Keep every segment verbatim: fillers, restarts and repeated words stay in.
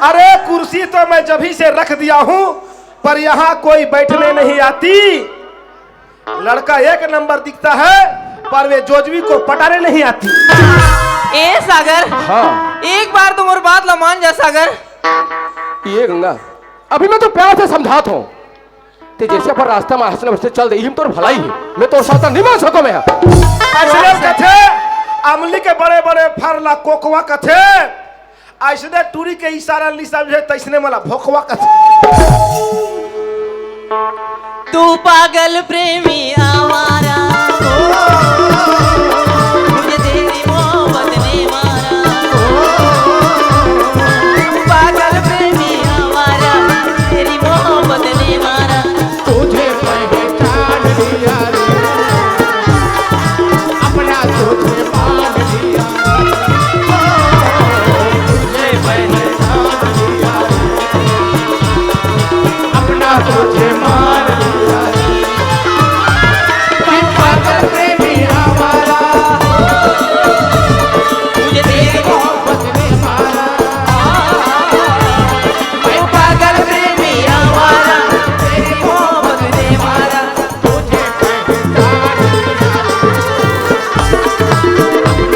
अरे, कुर्सी तो मैं जभी से रख दिया हूँ, पर यहाँ कोई बैठने नहीं आती। लड़का एक नंबर दिखता है, पर वे जोजवी को पटाने नहीं आती। ए सागर, हाँ। एक बार तो मोर बात ला मान जा सागर। ये गंगा, अभी मैं तो प्यार से समझात हूँ। ते जैसे अपन रास्ता में हंसने बसने चल दे, इही में तोर भलाई हे। मैं तोर साथ नहीं मान सको मैं। अइसने कथे, अमली के बड़े बड़े फर ला कोकवा कथे। अइसने टूरी के इशारा नी समझे, तइसने मला भोकवा कथे। तू पागल प्रेमी आवारा, मुझे तेरी मोहब्बत ने मारा। तू पागल प्रेमी आवारा, तेरी मोहब्बत ने मारा। तुझे पहचान लिया रे, अपना तुझे मान लिया। तुझे पहचान लिया रे, अपना तुझे मान लिया रे। तू पागल प्रेमी आवारा, मुझे तेरी मोहब्बत ने मारा। मैं पागल प्रेमी आवारा, तेरी मोहब्बत ने मारा। तुझे पहचान लिया,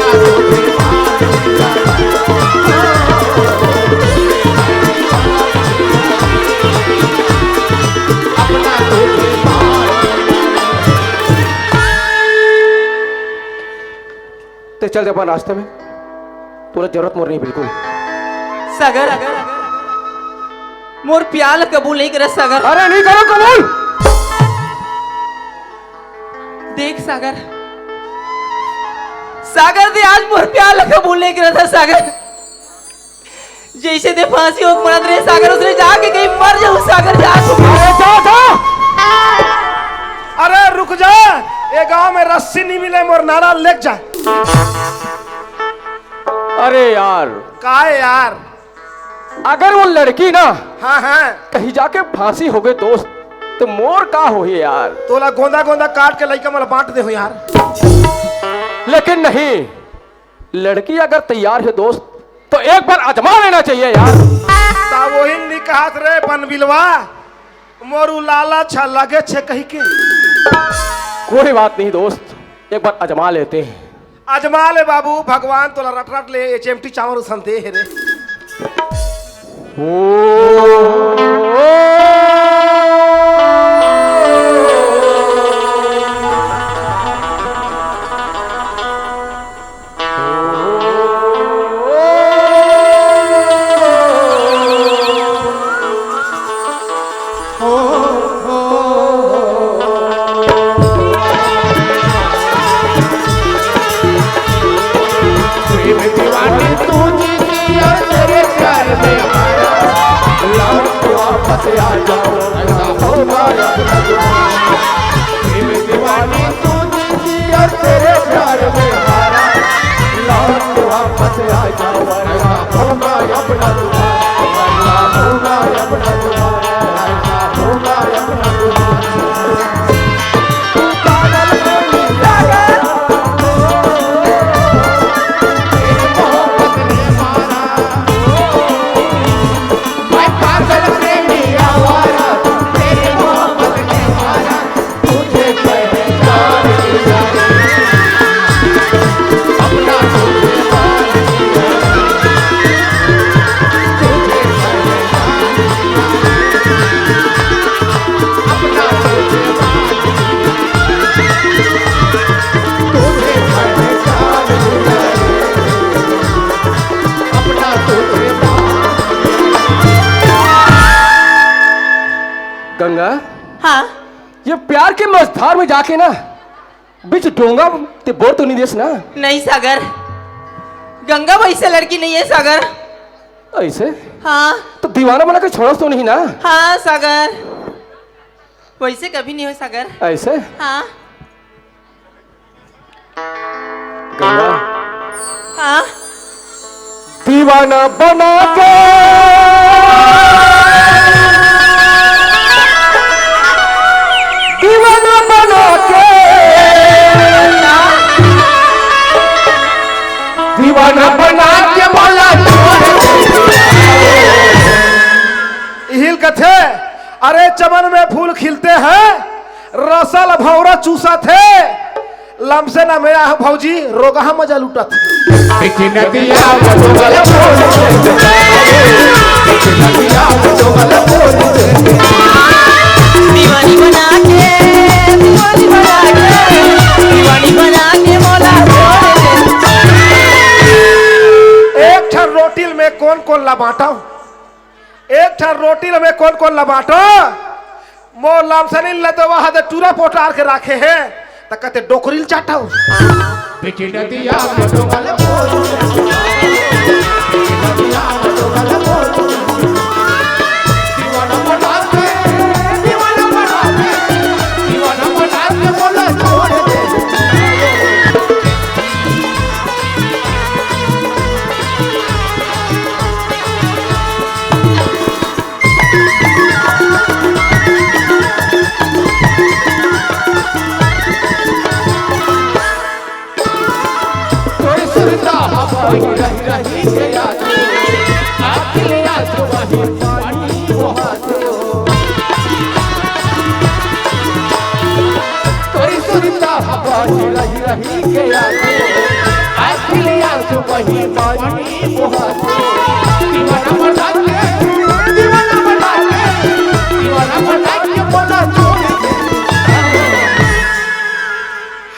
अपना तुझे मान लिया। अपना तुझे मान लिया। ते चल दे अपन रास्ते में, तोला जरूरत मोर नहीं बिल्कुल। सागर, मोर प्यार ला कबूल नहीं करे सागर। अरे नहीं करो कबूल। देख सागर, सागर ते आज मोर प्यार ला कबूल नहीं करे सागर। जइसे ते फांसी होके मरत रहे सागर, उसने जाके कहीं मर जाऊं सागर, जा तू। अरे जा, जा। अरे रुक जा, ये गांव में रस्सी नहीं मिले, मोर नारा लेके जा। अरे यार। का है यार? अगर वो लड़की ना हाँ, हाँ। कहीं जाके फांसी हो गई दोस्त, तो मोर का होही यार? तोला गोंदा गोंदा काट के लइका मन ला बांट दे हो यार। लेकिन नहीं, लड़की अगर तैयार है दोस्त, तो एक बार आजमा लेना चाहिए यार। ता वही नी कहत रे बनबिलवा, मोर उ लालच ह लगे छे कहि के। कोई बात नहीं दोस्त, एक बार आजमा लेते हैं। आजमा ले बाबू, भगवान तोला रट रट ले एच एम टी चावल उसन दे हे रे। ओ, ओ, प्रेम दीवानी तू जीती और तेरे प्यार में हारा। लौट के वापस आ जाओ, ऐसा होगा अब ना दोबारा। प्रेम दीवानी तू जीती और तेरे प्यार में हारा। लौट के वापस आ जाओ, ऐसा होगा अब ना दोबारा। ऐसा होगा अब ना दोबारा। ऐसा होगा अब ना दोबारा। गंगा, हाँ। ये प्यार के मझधार में जाके ना बीच डोंगा ते बोर तो नहीं देस ना? नहीं सागर, गंगा वैसे लड़की नहीं है सागर। ऐसे? हाँ। तो दीवाना बना के छोड़स तो नहीं ना? हाँ सागर, वैसे कभी नहीं हो सागर। ऐसे? हाँ। गंगा। हाँ। दीवाना बना के, दीवाना बना के, दीवाना बना के बोला छोड़ दे। चमन में फूल खिलते हैं, रसल भौरा चूसत हे। लमसे ना मेरा भौजी, रोगहा मजा लूटत। दीवानी बना के, दीवानी बना के, दीवानी बना के मोला छोड़ दे। एक ठन रोटी में कौन कौन ला बांटा? एक ठन रोटी ल में कोन कोन ल बांटो? मोर लमसनी ल तो वहां दे टूरा पोटार के राखे हे, त कते डोकरी ल चाटो। बेटी नदिया में डोंगल बोल। दीवाना बना के, दीवाना बना के, दीवाना बना के बोला छोड़ दे।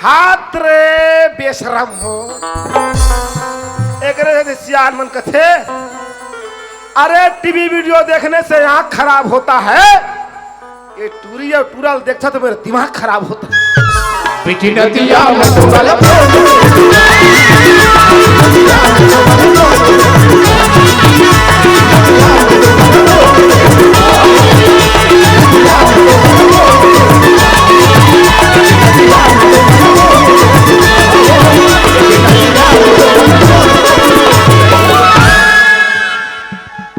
हाथ रे बेशरम हो। एकरे से सियान मन कथे, अरे टीवी वीडियो देखने से आंख खराब होता है। ये टूरी और टूरा ल देखता तो मेरा दिमाग खराब होता।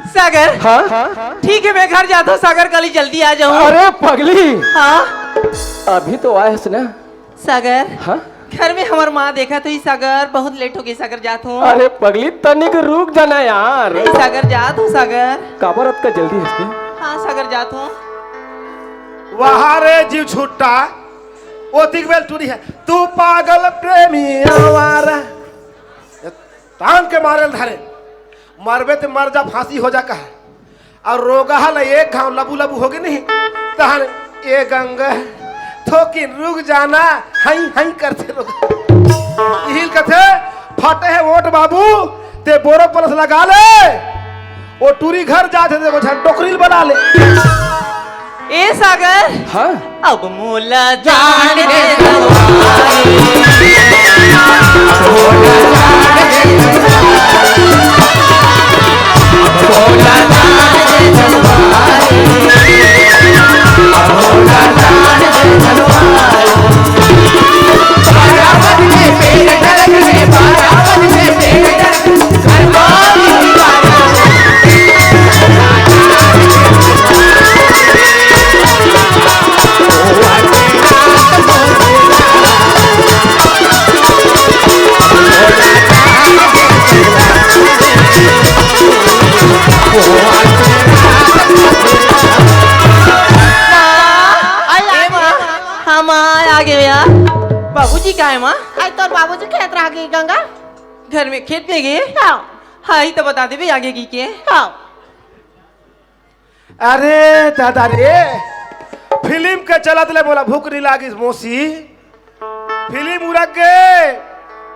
सागर। हाँ? ठीक है, मैं घर जाता हूँ सागर, कल ही जल्दी आ जाऊँ। अरे पगली। हाँ? अभी तो आए हस ना। सागर। हाँ? घर में हमर माँ देखा तो ही सागर, बहुत लेट हो गई सागर, जात हूँ। अरे पगली, तनिक रुक जाना यार। नहीं सागर, जात हूँ सागर। काबर अतका जल्दी हस बे? हाँ सागर, जात हूँ। वाह रे जीव छुट्टा, ओतिक बेल टूरी है। तू पागल प्रेमी आवारा। तान के मारे ल धरे, मरबे ते मर जा, फांसी हो जा कहा। और रोगहा ल एक घाव लबू लबू होगे नहीं, तहन ए गंगा थोकिन रुक जाना, हई हई करथे रोगहा। इहिल कथे, फटे हे ओट बाबू, ते बोरो प्लस लगा ले। ओ टूरी घर जाथे, ते वो झन डोकरी ल बना ले। ए सागर। हाँ? अब मोला जान दे दवाई। माँ, ए माँ, हाँ माँ, आ गे यार। बाबूजी कहाँ हे माँ? आई तोर बाबूजी खेत रह गे गंगा। घर में खेत में गे? हाँ। हाँ, ई तो बता देबे आगे की के। हाँ। अरे दादा रे, फिल्म के चलत ले मोला भूख नहीं लागिस मौसी। फिल्म उरक गे,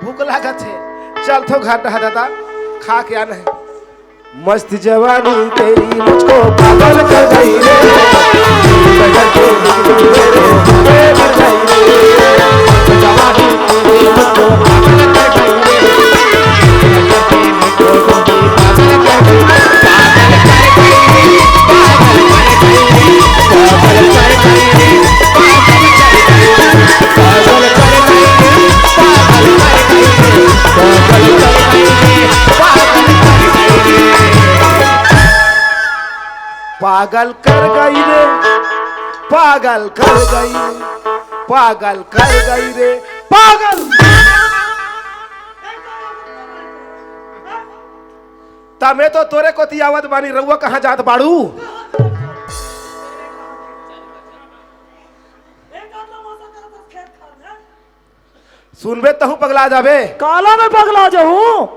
भूख लागत हे। चल तो घर डहा दादा, खा के आना हे। मस्त जवानी तेरी मुझको पागल कर गई रे। पागल कर गई रे, पागल कर गई रे, पागल कर गई रे, पागल। तमे तो तोरे कोती आवत बानी, रउआ कहाँ जात बाड़ू? सुनबे तहूँ पगला जाबे। काला में पगला जाहूँ?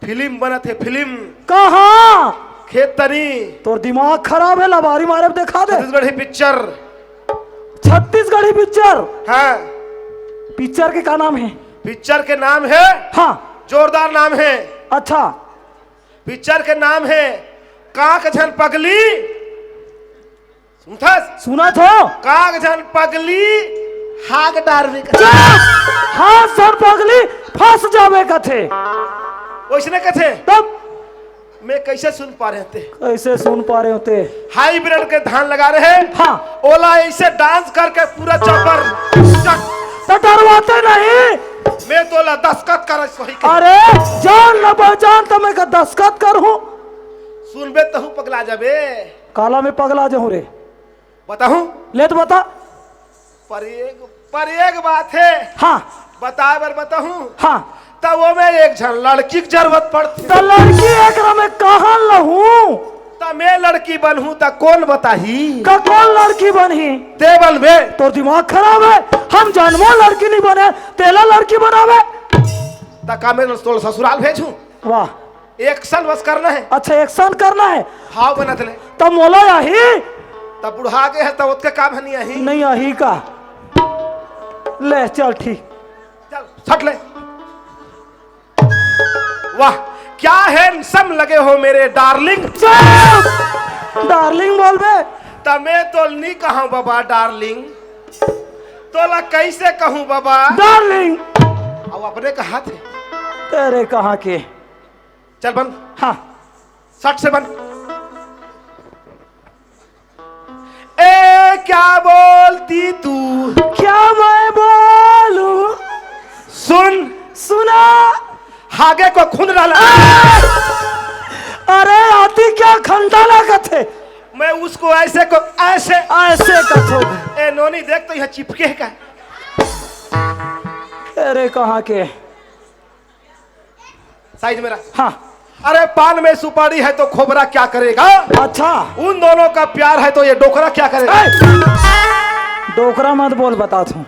फिल्म बनत हे, फिल्म। कहाँ? खेत तरी। तोर दिमाग खराब हे, लबारी मारे देखा दे। छत्तीसगढ़ी पिक्चर। छत्तीसगढ़ी पिक्चर? हाँ। पिक्चर के का नाम हे? पिक्चर के नाम हे, हाँ। जोरदार नाम हे। अच्छा। पिक्चर के नाम हे काक झन पगली। सुनथस? सुनत हो? काक झन पगली हाग डारबे कथे। चुप! हाथ झन पगली फंस जाबे कथे। वइसने कथे। तब? मैं कइसे सुन पा रहे होते? कइसे सुन पा रहे होते? हाइब्रिड के धान लगा रहे। हाँ। ओला अइसे डांस करके पूरा चौपर। त डरवाते नहीं। मैं तोला दस्खत कर सही कहे। अरे, जान न पहचान त मैं का दस्खत करहूँ? सुनबे तहूँ पगला जाबे। काला में पगला जाहूँ रे। बताहूँ? ले त बता। पर एक, पर एक बात हे। हाँ। बताए बर बताहूँ। हाँ। त ओमे एक झन लड़की के जरूरत पड़थे। त लड़की एकरा में कहाँ लहूँ? त मैं लड़की बनहूँ त कोन बताही? त कोन लड़की बनही? ते बनबे। तोर दिमाग खराब हे। हम जनमो लड़की नहीं बने, तेला लड़की बनाबे। त का मैं तोला ससुराल भेजहूँ? वाह। एक्शन बस करना हे। अच्छा, एक्शन करना हे। हाव बनत ले। त मोला आही? त बुढ़ा गे हे त ओतके काम ह नहीं आही। नहीं आही का? ले चल ठीक। चल, सट ले। वाह, क्या हैंडसम लगे हो मेरे डार्लिंग। चुप! डार्लिंग बोलबे। त मैं तो नहीं कहूँ बाबा डार्लिंग, तोला कइसे कहूँ बाबा? डार्लिंग। अब अपने कहा थे। तेरे कहाँ के? चल बन। हाँ। सट से बन। ए, क्या बोलती तू? क्या मैं बोलूं? सुन। सुना। हागे को खून डाला। अरे, आती क्या खंडा लागत हे? मैं उसको ऐसे को ऐसे। ऐसे कथो। ए, नोनी देख तो यह चिपके का। अरे, कहाँ के? साइज मेरा। हाँ। अरे, पान में सुपारी है तो खोबरा क्या करेगा? अच्छा। उन दोनों का प्यार है तो ये डोकरा क्या करेगा? ए! डोकरा मत बोल, बता तू।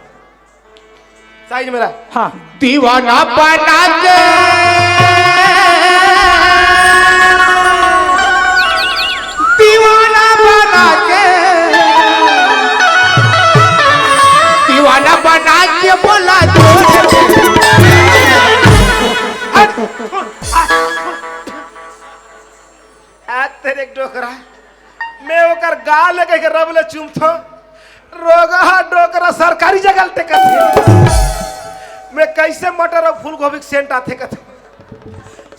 साइज मेरा। हाँ। दीवाना बना के, दीवाना बना के, दीवाना बना के बोला तो। हट। आ तेरे डोकरा, मैं ओकर गाल कह के रब ले चूमथो। रोगहा डोकरा सरकारी जगह ले टेकत हे। मैं कइसे मटर अउ फूलगोभी के सेंट आथे कथे।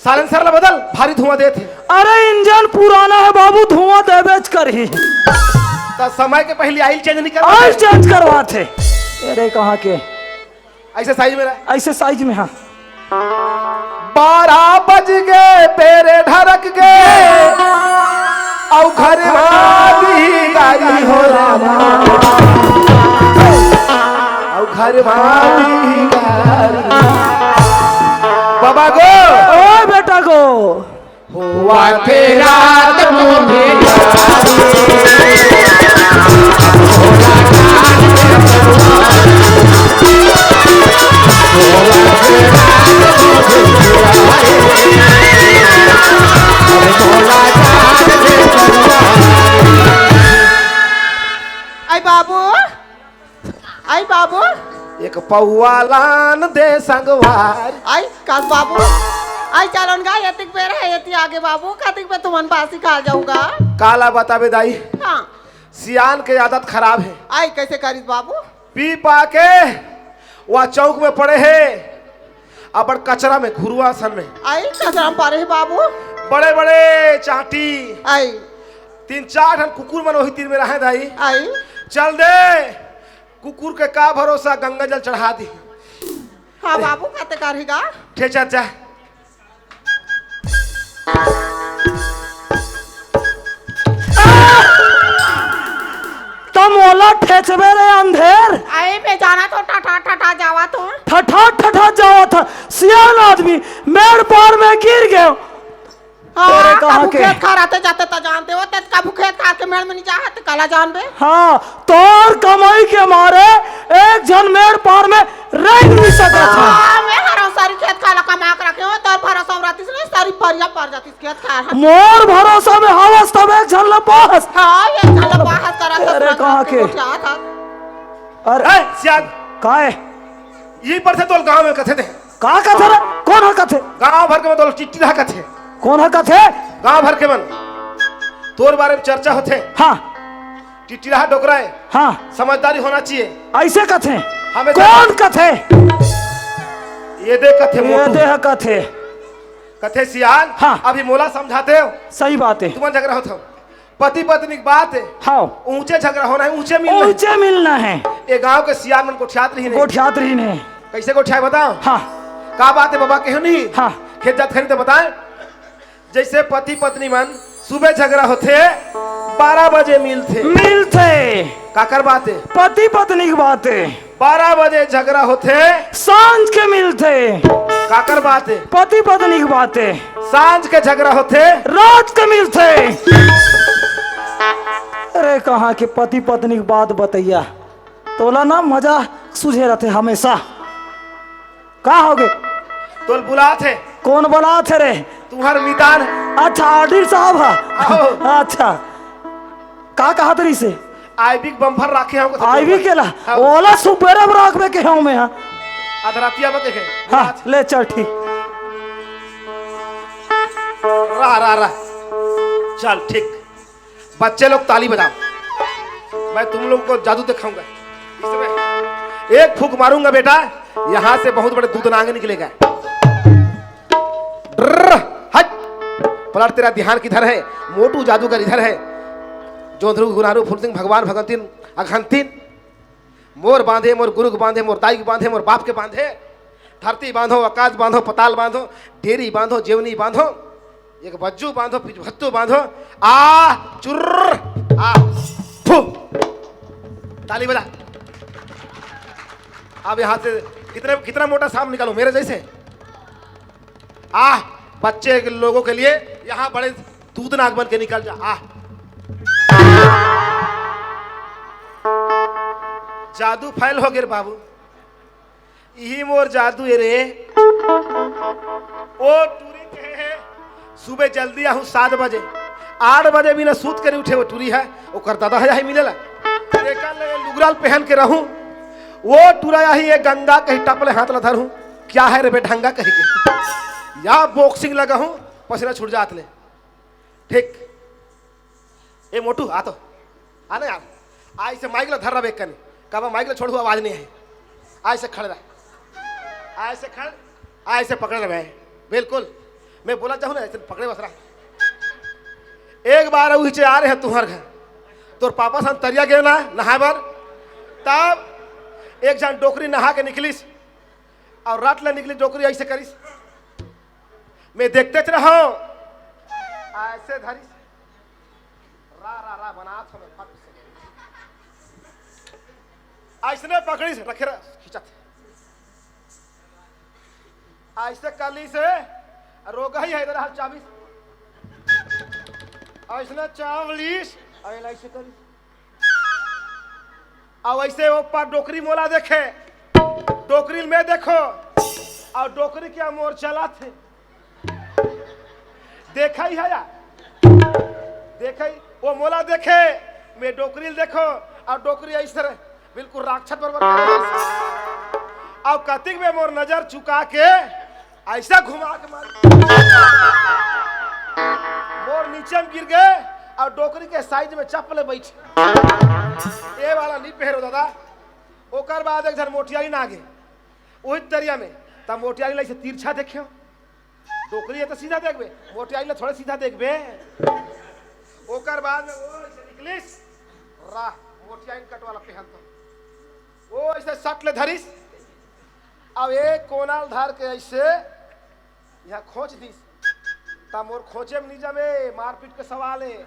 साइलेंसर ला बदल, भारी धुआं देत हे। अरे इंजन पुराना हे बाबू, धुआं देबेच करही। त समय के पहिली आइल चेंज नहीं कर। आइल चेंज करवाथे। अरे कहाँ के? ऐसे साइज में रह। ऐसे साइज में, हाँ। बारह बज गे, पेरे ढरक गे, अउ घर मा भी गारी हो रामा, अउ घर मा भी गारी। बाबा गो, ओ बेटा गो, होवथे रात मोहे। आई बाबू, आई बाबू। एक पौआ लान दे संगवार। आई कास बाबू, आई चलन गा, एतिक बेर है, एती आगे बाबू, कतिक बेर तुमन बासी खा जाऊगा। काला बताबे दाई? हाँ। सियान के आदत खराब है। आई कैसे करिस बाबू? पी पा के वह चौक में पड़े है, अपन कचरा में, घुरुआ सन में। आई कचरा में पड़े है बाबू। बड़े बड़े चांटी। आई। तीन चार ठन कुकुर मन वही तीर में रहे दाई। आई। चल दे। कुकुर के का भरोसा, गंगा जल चढ़ा दी। हाँ बाबू, कते करही गा? ठेचा जा। त मोला ठेचबे रे अंधेर। अरे मैं जाना तो ठठा ठठा जावा तो। ठठा ठठा जावा था। सियान आदमी मेड़ पार में गिर गयो। हाँ, तोरे कहाँ कभू के? खेत खार आते जाते त जानते हो, ते कभू खेत खार के मेड़ में नहीं जाहत, काला जानबे? हाँ, तोर कमाई के मारे एक झन मेड़ पार में रेंग नहीं मोर भरोसा में हवस तब एक झन ल पाहस। हाँ, एक झन ल पाहस करत हस, अरे, कहाँ के? गोठियात हस। अरे, ए, सियान। का हे? यही पर से तोल गांव में कथे थे। का कथे रे? कोन ह कथे? गांव भर के मन तोल टिट्टिरा कथे। कोन ह कथे? गांव भर के मन। तोर बारे में चर्चा होथे। हाँ। टिट्टिरा डोकरा हे। हाँ। समझदारी होना चाहिए। ऐसे कथे? हमेशा कोन कथे? ये दे कथे ये मोटू। दे ह कथे। कथे सियान, हाँ। अभी मोला समझाते हो? सही बात हे। तुमन झगड़ा होत हो। पति पत्नी के बात हे। हाँ। ऊंचे झगड़ा होना हे, ऊंचे मिलना हे। ऊंचे मिलना हे। ये गांव के सियान मन गोठियात रहिन हे। गोठियात रहिन हे। कैसे गोठियाय बताओ? हाँ। का बात हे बाबा, कहो नहीं? हाँ। खेत जात खरी तो बताए। जैसे पति पत्नी मन सुबह झगड़ा होथे, बारह बजे मिलथे। मिलथे। काकर बात हे? पति पत्नी के बात हे। बारह बजे झगड़ा होथे। सांझ के मिलथे। काकर बात हे? पति पत्नी के बात हे। सांझ के झगड़ा होथे। रात के मिलथे। अरे, कहाँ के पति पत्नी के बात बतैया, तोला ना मजा सूझे रथे हमेशा। का होगे? तोल बुलात हे। कोन बुलात हे रे? तुम्हार मितान। अच्छा, आडिल साहब ह। आहो। अच्छा, का कहत रहिस हे? आईवी के बम्फर राखे हंव, कथे आईवी के ला? हाँ। ओला सुबेरे में राखबे के हंव मैं, हाँ। अधरातिया में कहे। हाँ, ले चल, ठीक। रह, रह, रह। चल, ठीक। बच्चे लोग ताली बजाओ, मैं तुम लोगों को जादू दिखाऊंगा। इसमें एक फूंक मारूंगा बेटा, यहाँ से बहुत बड़े दूतनांग निकलेगा। ड्रर, हट। पलट, तेरा ध्यान किधर है? मोटू जादूगर इधर है। जोंधरू, गुनारू, फुलसिंह, भगवान, भगवंतीन, अघंतीन। मोर बांधे, मोर गुरु के बांधे, मोर दाई के बांधे, मोर बाप के बांधे। धरती बांधो, आकाश बांधो, पताल बांधो, डेरी बांधो, जेवनी बांधो, एक बज्जू बांधो, पिचभत्तू बांधो। आ, चुर्र, आ, फू। ताली बजा। अब यहाँ से कितने, कितना मोटा सांप निकालो मेरे जैसे। आ, बच्चे के लोगों के लिए यहाँ बड़े दूतनांग बन के निकल जा। आ, जादू फेल हो गे रे बाबू। इही मोर जादू ए रे। ओ टूरी कहे हे, सुबह जल्दी आहूं सात बजे, आठ बजे बिना सूत के नइ उठे ओ टूरी ह, ओकर ददा ह आही मिले ला। एकर ले लुगरा ल पहन के रहूं, ओ टूरा आही ए गंगा कही टप ले हाथ ला धरहूं, क्या है रे बेढंगा कही के। या boxing लगाहूं, पसीना छूट जात ले। ठीक। ए मोटू, आ तो। आ ना यार। आ इसे माइक ला धर रहा बेग कनी। काबर माइक ला छोड़हूं, आवाज नहीं है। आ इसे खड़े रह। आ इसे खड़, आ इसे पकड़े रह बे। बिल्कुल। मैं बोला चाहूँ ना, इसे पकड़े बस रहा। एक बार अउ इचे आ रहे हैं तुम्हार घर। तोर पापा सन तरिया गए ना, नहाए बर। तब एक झन डोकरी नहा के निकलिस। अउ रट ले निकली डोकरी ऐसे करिस। मैं देखते रहूं। ऐसे धरिस। रा, रा, रा बनात हवे फट से। अइसने पकड़िस, रखे रह, खींचत। अइसे कलिस, रोगही हे, इधर हाल चाबिस। अइसने चावलिस, अइला अइसे करिस। अउ अइसे ओ पार डोकरी मोला देखे, डोकरी ल मैं देखों, अउ डोकरी के मोर चलत हे। देखई हे या? देखई, ओ मोला देखे, मैं डोकरी ल देखों, अउ डोकरी अइसे रहे, बिल्कुल राक्षस बरोबर। अउ कतिक में मोर नजर चुका के, अइसे घुमा के मार। मोर नीचे में गिर गे, अउ डोकरी के साइज में चप्पल बइठे। ए वाला नइ पहरो दादा। ओकर बाद एक झन मोटियारी ना गे, ओही तरिया में, त मोटियारी ला अइसे तिरछा देखे। डोकरी हे त सीधा देखबे, मोटियारी ला थोड़े सीधा देखबे। ओकर बाद में ओ अइसे निकलिस, रा, मोटियारी कट वाला पहन तो। ओ अइसे सट ले धरिस, अब एक कोना ल धर के अइसे यहाँ खोंच दिस, त मोर खोंचे में नइ जमे, मारपीट के सवाल हे,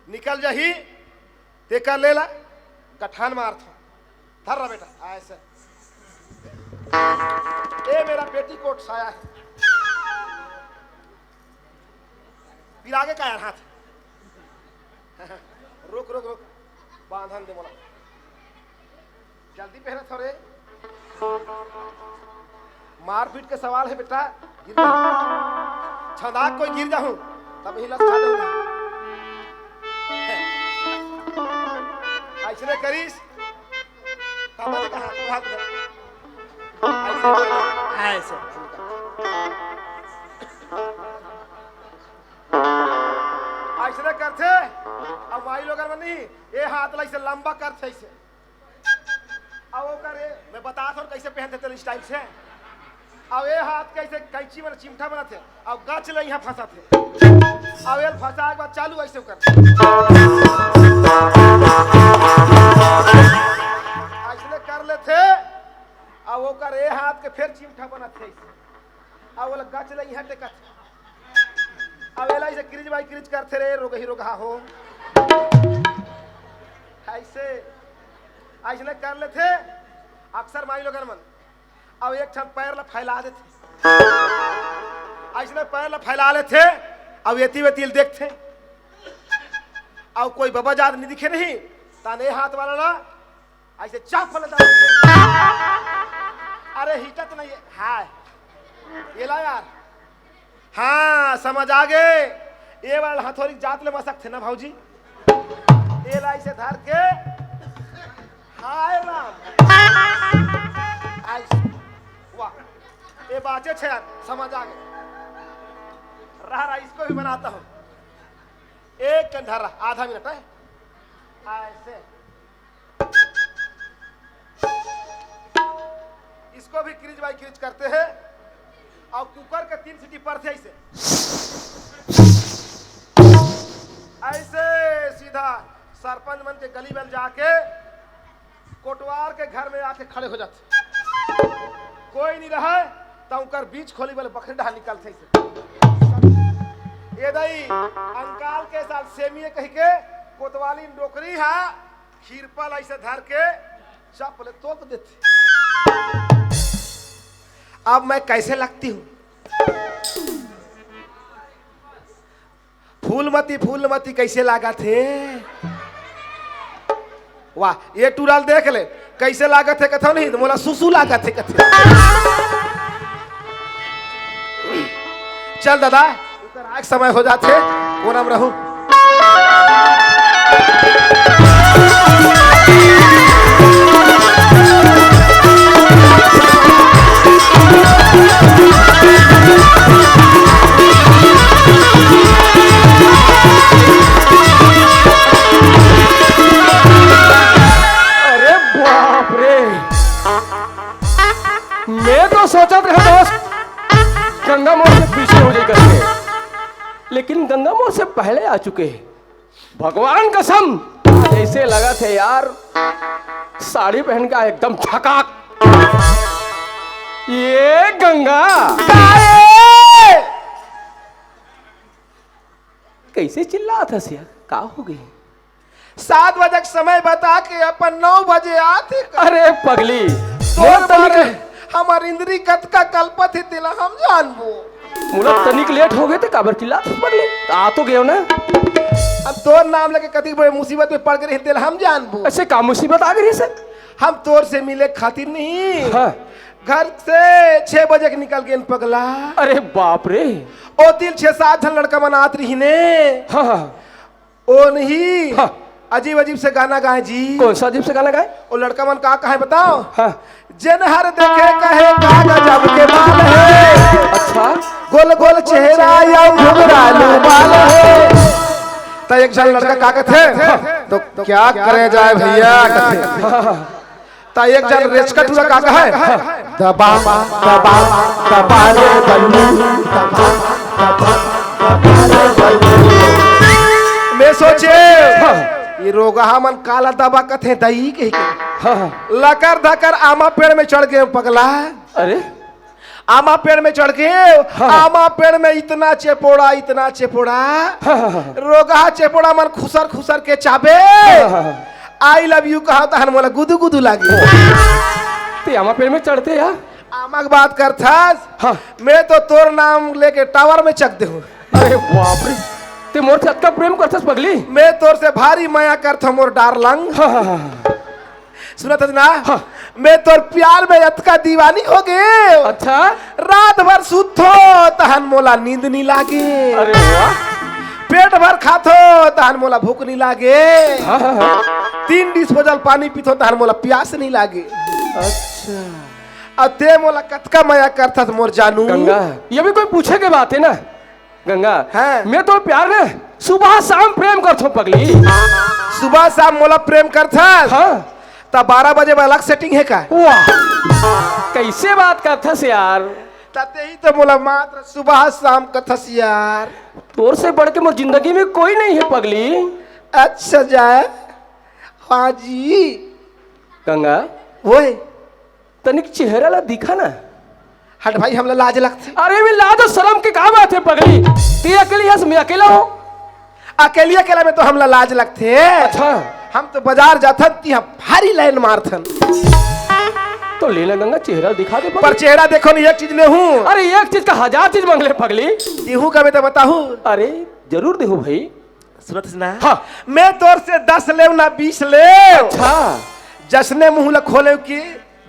निकल जाही, तेकर ले ला, गठान मारथों। धर रहा बेटा, ऐसे। ए मेरा पेटीकोट साया है। फिर आगे का यार हाथ। रुक, रुक, रुक। बांधन दे मोला। जल्दी पहनत हो रे। मारपीट के सवाल हे बेटा। गिर जाहूं। छंदा कोई गिर जाहूं। तब हिला खा दे। अइसने करिस। काबर कहा, तू हाथ धर। अइसे, अइसे। अइसने करथे। अब माई लोगन मन नहीं, ए हाथ ला अइसे लंबा करथे अइसे। अब ओकर ए, मैं बतात हँव कइसे पहनथे तेन style से। अब ए हाथ के अइसे कैंची मन चिमटा बनाथे, अब गच ले इहाँ फँसाथे। अब ए फँसाए के बाद चालू अइसे ओकर। अइसने कर लेथे, अब ओकर ए हाथ के फेर चिमटा बनाथे अइसे। अब ओला गच ले इहाँ टेकथे। अब एला अइसे किरिच बाई किरिच करथे रे, रोगही रोगहा हो। अइसे, अइसने कर लेथे, अक्सर माई लोगन मन। अब एक ठन पैर ला फैला देथे। अइसने पैर ला फैला लेथे, अब एती वेती ल देखथे। अब कोई बबा जात नहीं दिखे नहीं, तहान ए हाथ वाला ला अइसे चाप ले दे। अरे हिटत नहीं है। हाय। एला यार। हाँ, समझ आ गे। ए वाला हथौरी जात ले मसकथे ना भौजी। एला अइसे धर के। हाय राम। अइसे। वाह। ए बाचे छे यार, समझ आ गे। रहा, रहा, इसको भी बनाता हूँ। एक घंटा रहा, आधा मिनट है। अइसे। इसको भी किरिच बाई किरिच करथे। अउ कुकर के तीन सीटी परथे अइसे। अइसे सीधा सरपंच मन के गली में जाके कोटवार के घर में आके खड़े हो जाथे। कोई नहीं रहय, त ओकर बीच खोली वाले बखरी डहार निकलथे अइसे। ए दई, अंकाल के साथ सेमी ए कहिके कोतवाली डोकरी हा खीरपा ला अइसे धर के चप ले तोप देथे। अब मैं कैसे लगती हूँ? फूलमती, फूलमती कैसे लागत हे? वाह, ए टूरा ल देख ले, कैसे लागत हे कथव नहीं, त मोला सुसु लागत हे कथे। चल दादा, ओकर आए के समय हो जाथे, कोना म रहू। अरे बाप रे, मैं तो सोचत रहे दोस्त, गंगा मोर से पीछे हो जाई करके, लेकिन गंगा मोर से पहले आ चुके हे। भगवान कसम, जैसे लगत हे यार, साड़ी पहन का एकदम झकाक। ए गंगा, काहे? कैसे चिल्लात हस यार, का हो गे? सात बजे के समय बता के अपन नौ बजे आथे का? अरे पगली, तोर मोर तनिक मारे हमर इंद्री कतका कलपत हे, तेला हम जानबो। मोला तनिक लेट हो गे, ते काबर चिल्लात हस पगली? आ तो गेव ना। अब तोर नाम लेके कतिक बड़े मुसीबत में पड़ गे रहे, तेला हम जानबो। अइसे का मुसीबत आ गे रहिस? हम तोर से मिले खातिर नहीं, हाँ। घर से छह बजे के निकल गेन पगला। अरे बाप रे। ओती ल छह सात झन लड़का मन आत रहिन हे। हाँ, हाँ। ओ नहीं, हाँ। अजीब अजीब से गाना गाए जी। कौन सा अजीब से गाना गाए? ओ लड़का मन का कहे बताओ? हाँ। जेन हर देखे कहे का गजब के बाल हे। अच्छा। गोल गोल चेहरा या घुघरालू बाल हे। त एक झन लड़का का कथे? हाँ। तो क्या करे जाए भैया कथे। हाँ, हाँ, हाँ। त एक झन रेचका टूरा का कहे? दबा, दबा, दबा रे बल्लू, दबा, दबा, दबा रे बल्लू। मैं सोचे, हाँ। ये रोगहा मन काला दबा कथे दई कहिके। हाँ, हाँ। लकर धकर आमा पेड़ में चढ़ गे पगला। अरे? आमा पेड़ में चढ़ गे, हाँ। आमा पेड़ में इतना चेपोड़ा, इतना चेपोड़ा, हाँ, हाँ, हाँ। रोगहा चेपोड़ा मन खुसर खुसर के चाबे। हाँ, हाँ, हाँ। I love you कहा तहन मोला गुदु गुदु लागे। ते आमा पेड़ में चढ़ते यार? आमा के बात करथस? हाँ। मैं तो तोर नाम लेके टावर में चक देहूँ। अरे बाप रे, ते मोर से अतका प्रेम करथस पगली? मैं तोर से भारी मया करथों मोर डार्लिंग। हाँ, हाँ, हाँ, हाँ। सुनत हस ना? हाँ। मैं तोर प्यार में अतका दीवानी हो गे। अच्छा? रात भर सुतथों, तहन मोला नींद नी लागे। अरे वाह। पेट भर खाथो, तहन मोला भूख नहीं लागे। हाँ, हाँ, हाँ। तीन डिस्पोजल पानी पीथो, तहन मोला प्यास नहीं लागे। अच्छा। अब ते मोला कतका मया करथस मोर जानू? गंगा, ये भी कोई पूछे के बात है ना? गंगा, हाँ। मैं तो प्यार ने सुबह शाम प्रेम करथो पगली। सुबह शाम मोला प्रेम करथस? हाँ। त बारह बजे बर अलग सेटिंग है का? वाह, कैसे बात करथस यार? त तेही तो मोला मात्र सुबह शाम कथस यार। तोर से बढ़ के मोर जिंदगी में कोई नहीं है पगली। अच्छा जाए। हाँ जी। गंगा, ओए। तनिक चेहरा ला दिखा ना। हट भाई, हमला लाज लगथे। अरे, मैं लाज और शर्म के का बात है पगली? ते अकेली हस, मैं अकेला हूँ। अकेली अकेला में तो हमला लाज लगथे। अच्छा। हम तो बाजार जाथन, तिहा भारी लाइन मारथन। तो लेना गंगा, चेहरा दिखा दे पगली। पर चेहरा देखो नहीं, एक चीज ले हूँ। अरे, एक चीज का हजार चीज मांग ले पगली। देहू का मैं तो बताहू। अरे, जरूर देहू भाई। सुनत हस ना? हाँ। मैं तोर से दस लेव ना बीस लेव। अच्छा। जसने मुंह ला खोले कि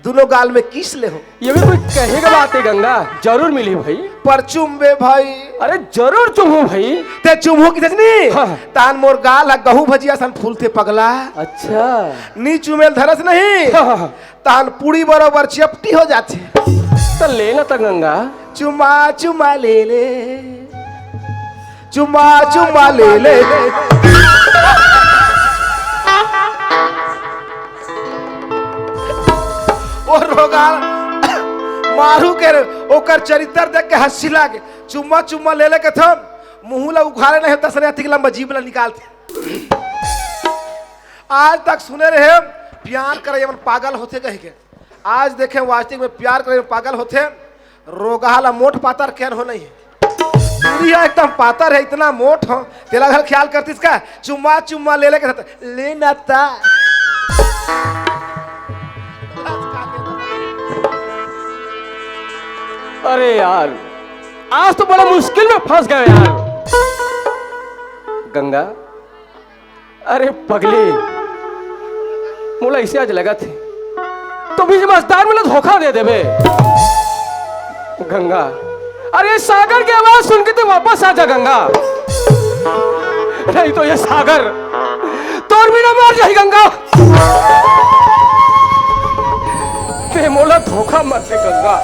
दोनों गाल में किस ले हो। ये भी कोई कहे का बात है गंगा, जरूर मिली भाई। पर चुमबे भाई। अरे जरूर चुमहू भाई। ते चुमहू किसे नहीं? हाँ। तान मोर गाल हा गहूं भजिया सन फूलथे पगला। अच्छा। नी चुमेल धरस नहीं। हाँ, हाँ, हाँ। तान पूड़ी बरोबर चपटी हो जाथे। तो लेना त गंगा। चुमा चुमा ले ले। चुमा चुमा ले ले। ओ रोगा मारू के ओकर चरित्र देख के हंसी लागे। चुम्मा चुम्मा ले ले के थम मुंह ला उघारे नहीं तसने अतिक लंबा जीभ ला निकालथे। आज तक सुने रहे प्यार करे मन पागल होथे कह के। आज देखे वास्तविक में प्यार करे में पागल होथे। रोगहा ला मोट पातर केन हो नहीं है। पूरी एकदम पातर है, इतना मोट हो। तेला घर ख्याल करतीस का? चुम्मा चुम्मा ले लेके साथ ले ना ता। अरे यार, आज तो बड़ा मुश्किल में फंस गए यार। गंगा, अरे पगली, मोला ऐसे आज लगत हे, तो भी समझदार मोला धोखा दे देबे। गंगा, अरे सागर के आवाज सुन के तो वापस आ जा गंगा, नहीं तो ये सागर तोर बिना मर जाही गंगा। ते मोला धोखा मत दे गंगा,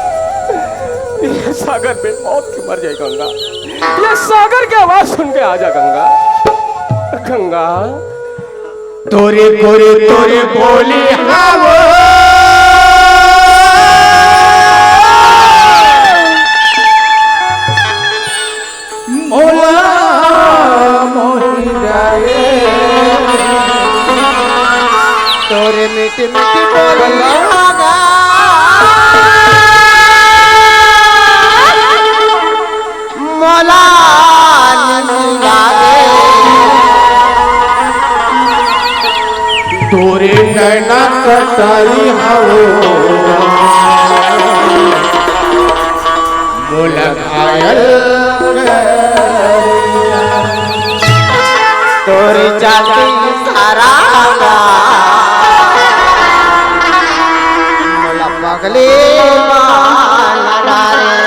ये सागर बे मौत के मर जाही गंगा। ये सागर के आवाज सुन के आ जा गंगा। गंगा। तोरे तोरे तोरे बोली हावो। मोला मोही जाए। तोरे मीठी मीठी बोली हावो। मोला निंदा दे। तोरे नैना कटारी हवो, मोला घायल करिया। तोरे चलती सारा मोला पगली मान डारे।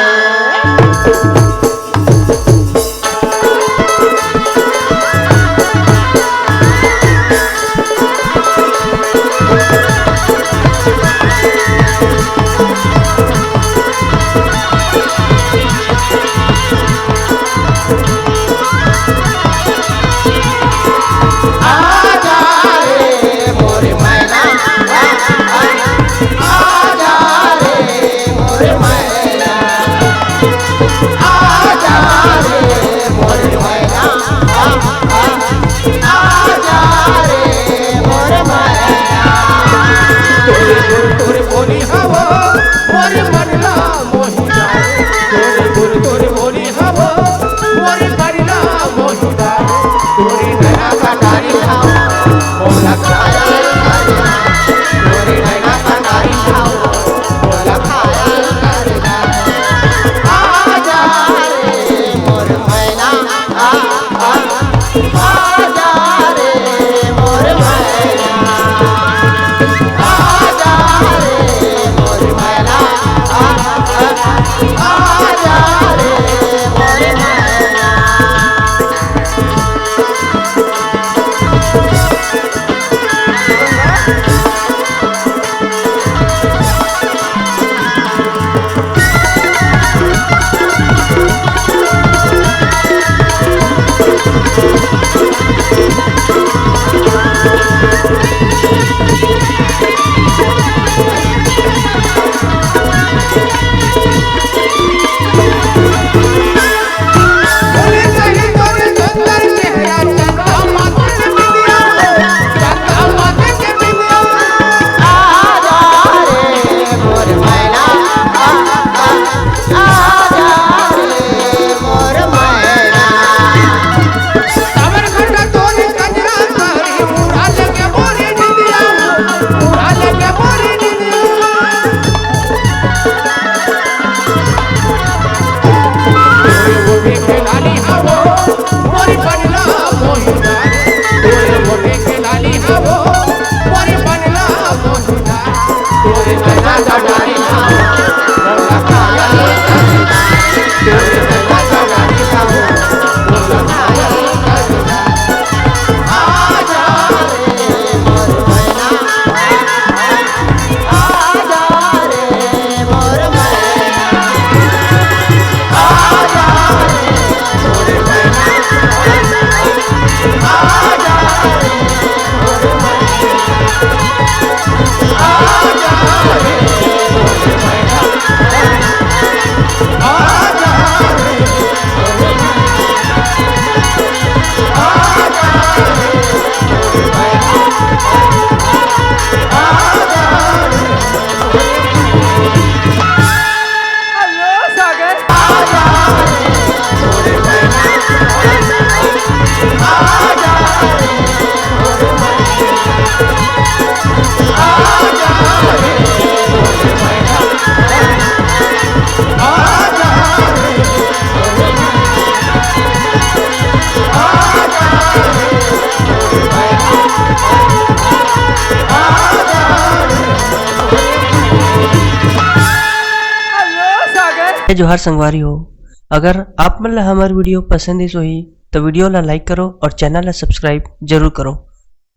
जय जोहार संगवारी हो, अगर आप मन ला हमर video पसंद आइस होही, तो video ला like करो और channel ला subscribe जरूर करो।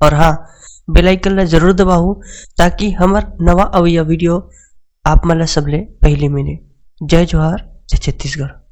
और हाँ, bell icon ला जरूर दबाओ, ताकि हमर नवा अवइया video आप मन ला सबले पहली मिले। जय जोहार, जय छत्तीसगढ़।